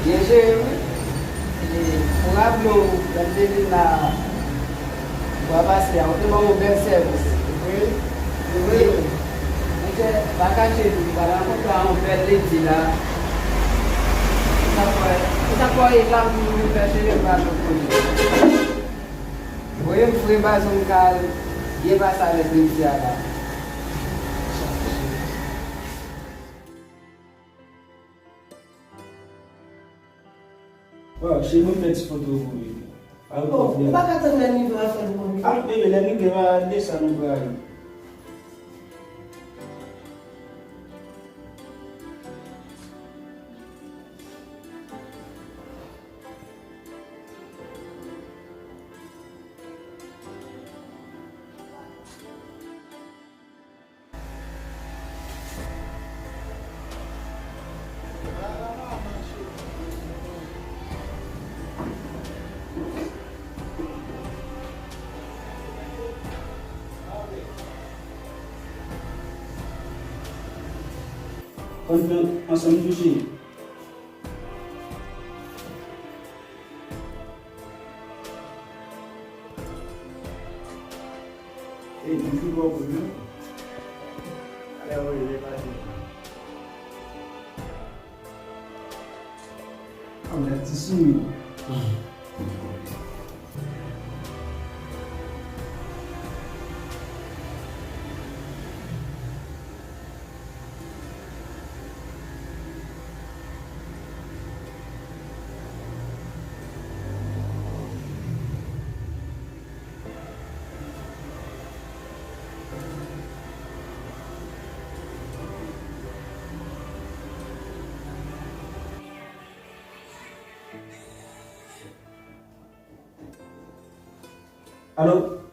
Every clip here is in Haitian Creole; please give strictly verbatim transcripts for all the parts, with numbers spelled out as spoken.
Byen jere, wi. E, ou raple w, lè m te vin la fwa pase a, ou te ban m yon bèl sèvis. Wi. Wi. Monchè, pa kache nou, m pral rankontre a yon bèl ledi la. Sa fè, sa fè e la m vin fè cheve m pa lòt kote. Voye m fre, baz, m ka al byen pase avèk ledi a la. Waw, cheri, ban m fè ti foto pou ou, bebe. Al. Oh, ou pa ka tann lè Niva fè l pou mwen? Ah, bebe, lè Niva va desann, nou prale. Ann fè ansanm touche. E, m fin bò pou nou. Alè, wi, lè pase. A, mwen ti souri. Alo?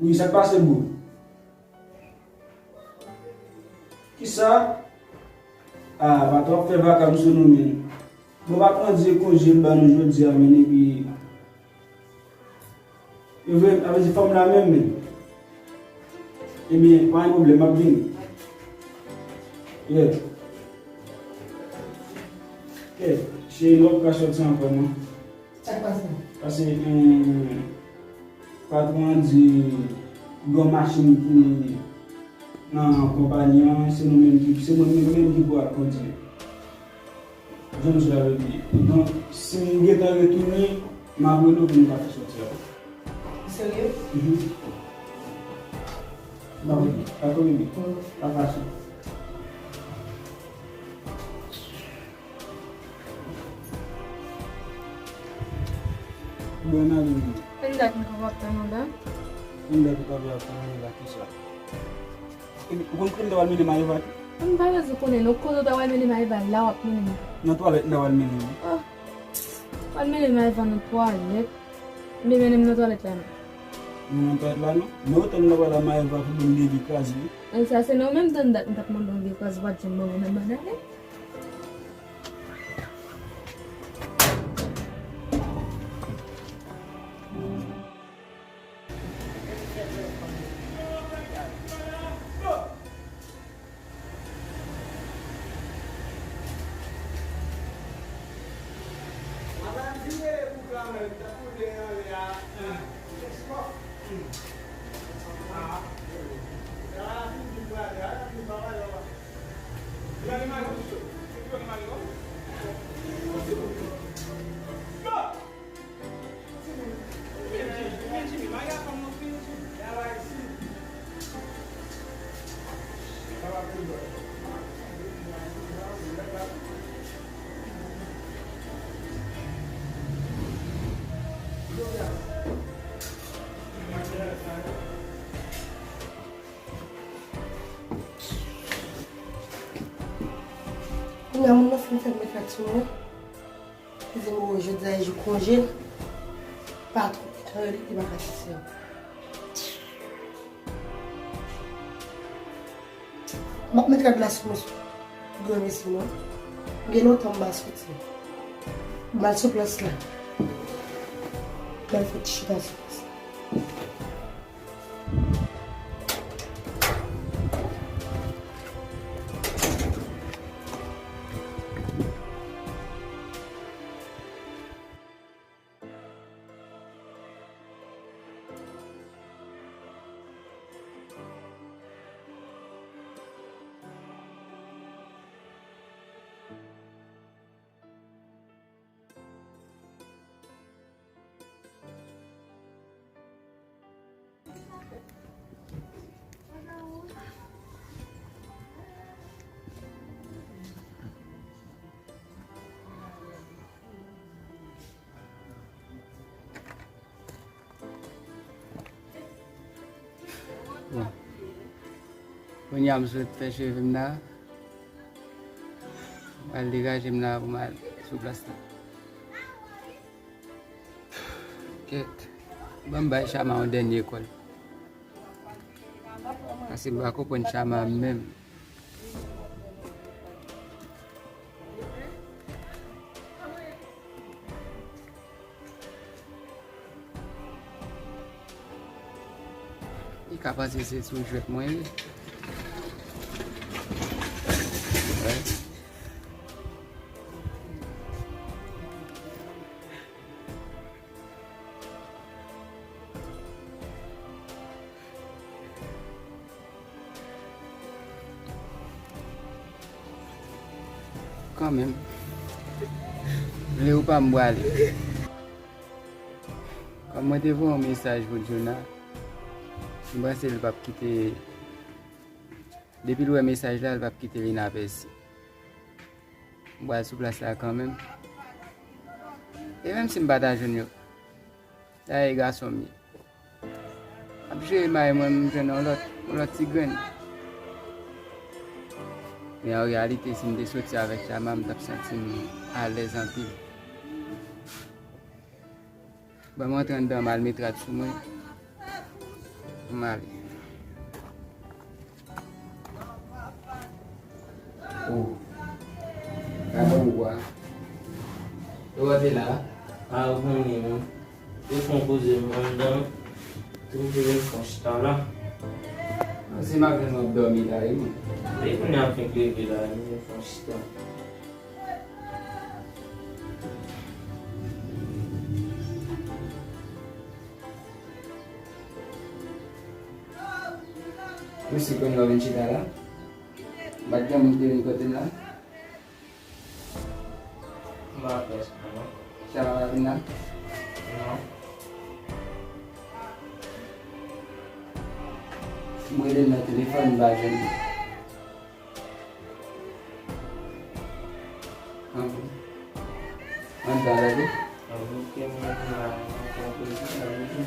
Wi, sa k pase, bro? Kisa? Ah, patwon ap fè vakans sou nou, menm. Bon, patwon di konje l ban nou jodi a, menm, epi e vre, sa vle di fanm la menm, menm. Ebyen, pa gen pwoblèm, m ap vini. Yeah. Ok, cheri, nou p ap ka sòti ankò, non. Sa k pase? Pase, eh, patwon an di gen yon machin ki nan konpayi an, se nou menm ki, se mwen menm, menm ki pou al kondui. Jan m di w la, bebe. Donk, si m gentan retounen, m ap rele w pou nou ka fè sòti a. Ou serye? Mhm. Dakò, bebe. Pa fache. Bon, n ale, bebe. Konn dat m p ap tann ou la? Konn dat ou p ap tann mwen la, kisa? Epi, ou konn kote m ta pral mennen Maëva tou? M pa bezwen konnen, non, kote w ta pral mennen Maëva la, w ap mennen m. Nan twalèt m ta pral mennen l. Ah. W al mennen Maëva nan twalèt. Ebyen, mennen m nan twalèt la, non. Mennen nan twalèt la, non? Men otan m ta pral a Maëva pou ban m de vye kraze, wi. An, sa se nan menm tann dat m t ap mande w vye kraze, ou pa t janm ban mwen nan banane. Kounye a, moun nan fin fè mekak sou mwen. Li di m, o, jodi a e jou konje l. Patwon gentan rele, li pa ka soti ankò. M ap met rad la sou mwen, sou granmesi mwen. Gen lontan m pa soti. M al sou plas la. M al fè ti chita sou plas la. Kounye a m sot fè cheve m la. M al degaje m la pou m al sou plas la. Kèt. Ban m bay Chama yon dènye kòl. Paske m pa konprann Chama menm. Li ka panse se sou jwèt mwen ye. Wè. Kanmenm. Vle ou pa, m prale. Kòm mwen te voye yon mesaj pou Djouna, m panse l p ap kite. Depi l wè mesaj la, l p ap kite l inapèsi. M pral sou plas la kanmenm. E menm si m pa ta jwenn yo, dayè e gason m ye. Ap jere mari mwen, m jwenn yon lòt, yon lòt ti grenn. Men an reyalite, si m te soti avèk Chama, m t ap santi m alèz anpil. Ban m rantre anndan, m al met rad sou mwen. M ale. Oh. Gade ou a. Ou a te la? A, ou konnen, non. Yo fè yon poze m anndan. Twouve m fè yon chita la. Se maten m ap dòmi la, wi, mwen. E kounye a m fenk leve la, m fè yon chita. Mesi, kounye a w vin chita la. M pa t gen moun ki te vin kote m la. M pa fè sa, non. Chama pa vin la? Non. M rele l nan telefòn, m pa jwenn li. Anpil. Anpil, anpil. Anpil ke mwen la, anpil, anpil.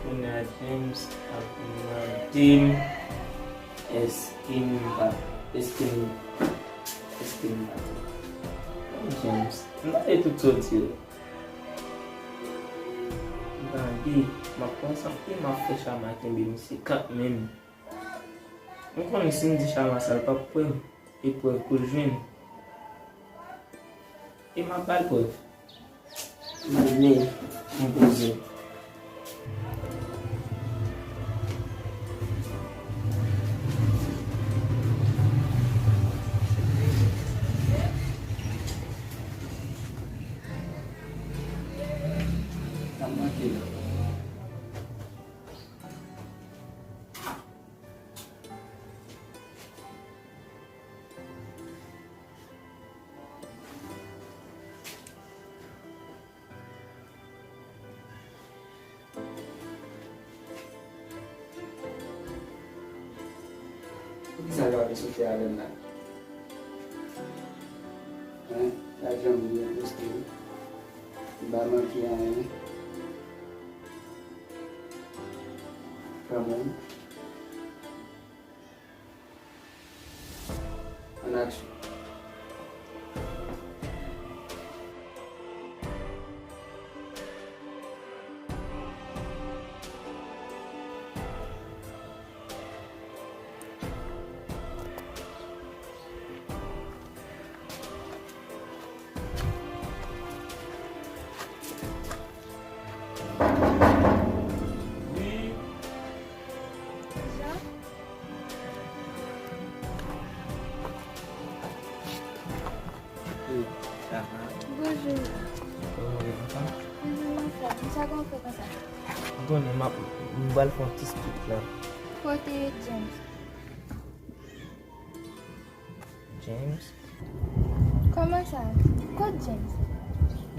Kounye a James ap mande m èske m pa, èske m, èske m pa. James, m tande tout sa w di yo. Tande, m ap pran sa, e m ap fè Chama kenbe misye kanmenm. M konnen si m di Chama sa, l p ap kwè m. E prèv pou l jwenn. E m ap ba l prèv. M al men, m poze m. Sa manke la. Poukisa l pa vin soti avè m la? Hein? Lajan m byen poste wi. M pa manke anyen. Kanmenm. An aksyon. Wi. Jean? Wi, sa va? Bonjou. Kòman w ye, anfòm? Mhm, anfòm. Sa kòman w fè konsa? M konnen m ap, m pral fè yon ti street la. Kote James? James? Kòman sa? Kot James?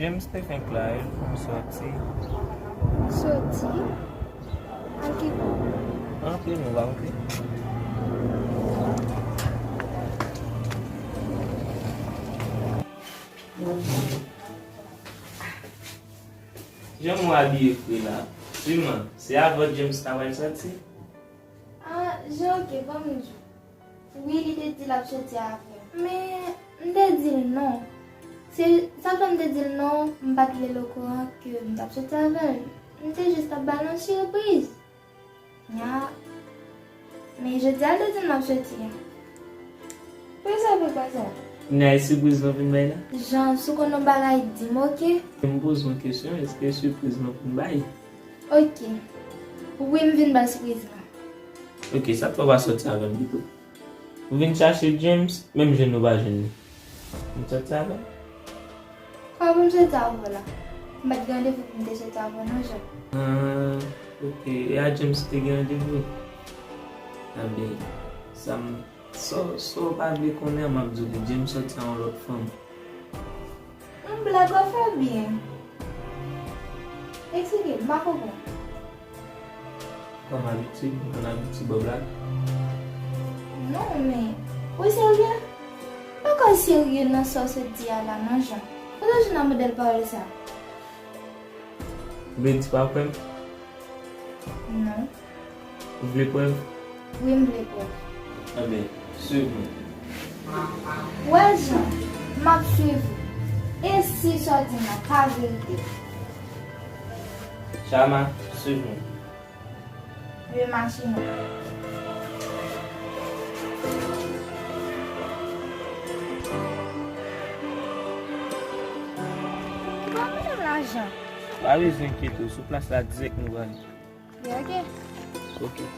James te fenk la, e l fè yon sòti. Sòti? Al ki bò? Antre, nou va antre. Jan mwen abiye fre la, siman, se avè w James ta pral sòti? Ah, Jean, ok, ban m di w. Wi, li te di l ap sòti avè m. Men, m te di l non. Se sa k fè m te di l non, m pa t vle l okouran ke m t ap sòti avè l. M te jis t ap ba l yon sipriz. Nya. Men jodi a l te di m l ap sòti a. Pou sa pou pase. Nya, e sipriz nou vin bay la? Jean, si w konn yon bagay, di m, ok? M poze yon kesyon, èske e sipriz nou vin bay? Ok. Wi, m vin bay sipriz la. Ok, sa k fè w pa sòti avè m pito? Ou vin chache James, menm jwenn ou pa jwenn li. M sòti avè l. Kòman pou m sòti avè w la? M pa t gen randevou pou m te sòti avè w non, Jean. Ah, ok. E a James ou te gen randevou? Enben, sa m, sa w, sa w pa vle konnen an, m ap di w li, James sòti a yon lòt fanm. Yon blag w ap fè byen. Eksplike, m pa konprann. Kòm abitid, m konn abitye ba w blag. Non, men, ou serye? M poko serye nan sa w sot di a la, non, Jean. Kote w jwenn nan modèl pawòl sa? Ou vle di pa kwè m? Non. Ou vle prèv? Wi, m vle prèv. Enben, swiv mwen. Wè, Jean, m ap swiv ou. E si sa w di m nan pa verite? Chama, swiv mwen. Vye machin ou. Ban m menm lajan. Pa bezwen enkyete w, sou plas la dirèk nou prale. Byen, ok. Ok, ok.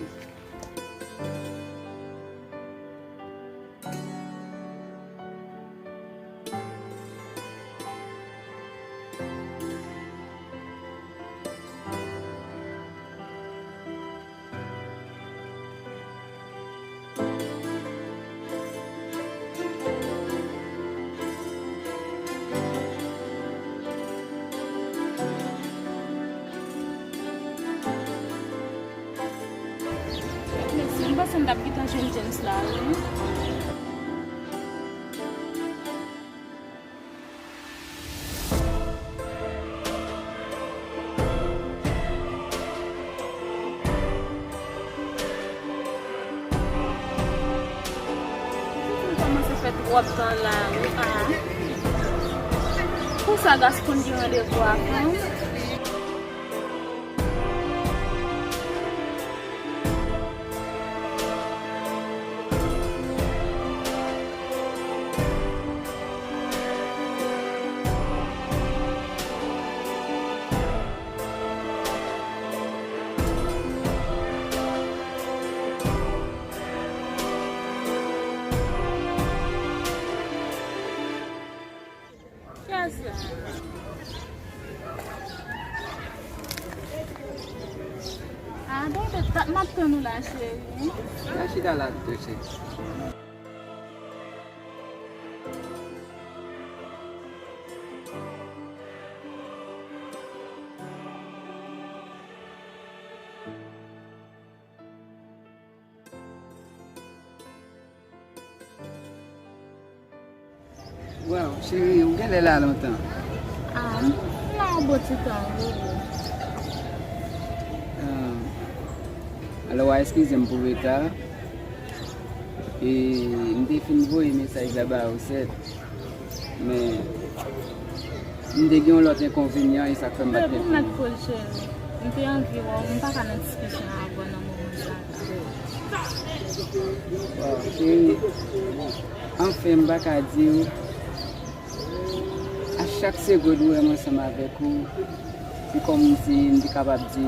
Mèsi, m panse m t ap gentan jwenn James la, wi. Pitit m kòmanse fè twòp tan la, wi, a. Konsa Gascon gen randevou avè m. Kiyès la? Ah, donk, m ap tann ou la, cheri. Al chita la, cheri. Waw, cheri, ou genlè la lontan. Ah, m la yon bon ti tan, wi. Ah, alò, w a eskize m pou reta. E m te fin voye mesaj la ba ou, sèt. Men, m te gen yon lòt enkonvenyan, e sa k fè m pa t gen pou m mèt kou l, cheri. M te anvi wè w, m pa ka nan diskisyon avè w nan moman sa a. Waw, cheri. Anfen, m pa ka di w, a chak segond ou wè m ansanm avèk ou, se kòmsi m te kapab di,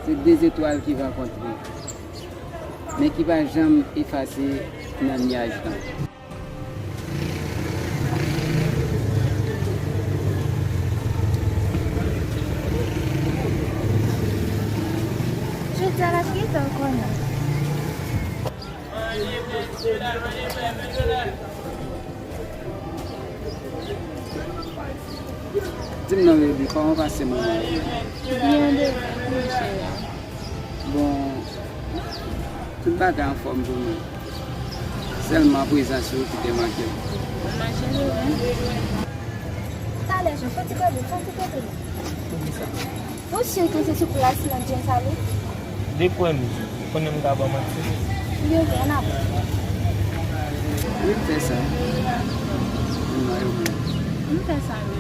se de zetwal ki rankontre, men ki pa janm efase nan nyaj lan. Jodi a l ap gentan konnen. Di m non, baby, kòman w pase moman yo? Byen, baby, kounye a. Bon, tout bagay anfòm pou mwen. Sèlman prezans ou ki te manke m. Mwen cheri, wi. Talè, Jean, fè ti kote, fè ti kote. Ou si ke se sou plas lan James ale? Depi w wè m, ou konnen m ka ba w manti. Yo, ann ale. Wi, m fè sa. M fè sa, wi.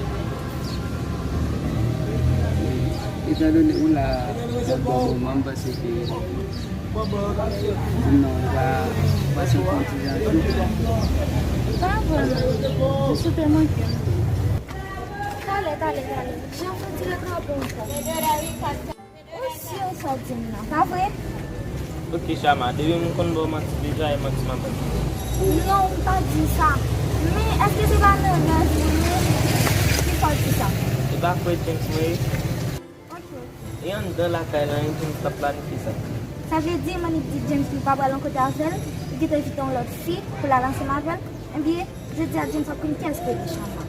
Etandone ou la, m ap ba w manti, m panse ke non, pa, pa sou kontijan tou. Pa vrèman. Jis ou te manke m. Talè, talè, talè. Jan fè ti lè trapè ankò. Ou si w sa w di m nan, pa vre? Ok, Chama, depi m konn ba w manti deja, e manti m ap ba w. Non, ou pa di sa. Men, èske se pa nan rèv ou ye? Ki fè w di sa? Se pa frè James mwen ye? Ok. E anndan lakay lan, e James t ap planifye sa. Sa vle di, Monique di James li pa pral yon kote avè l, li gentan evite yon lòt fi pou l al ansanm avè l. Ebyen, jodi a James ap konn kiyès ki rele Chama.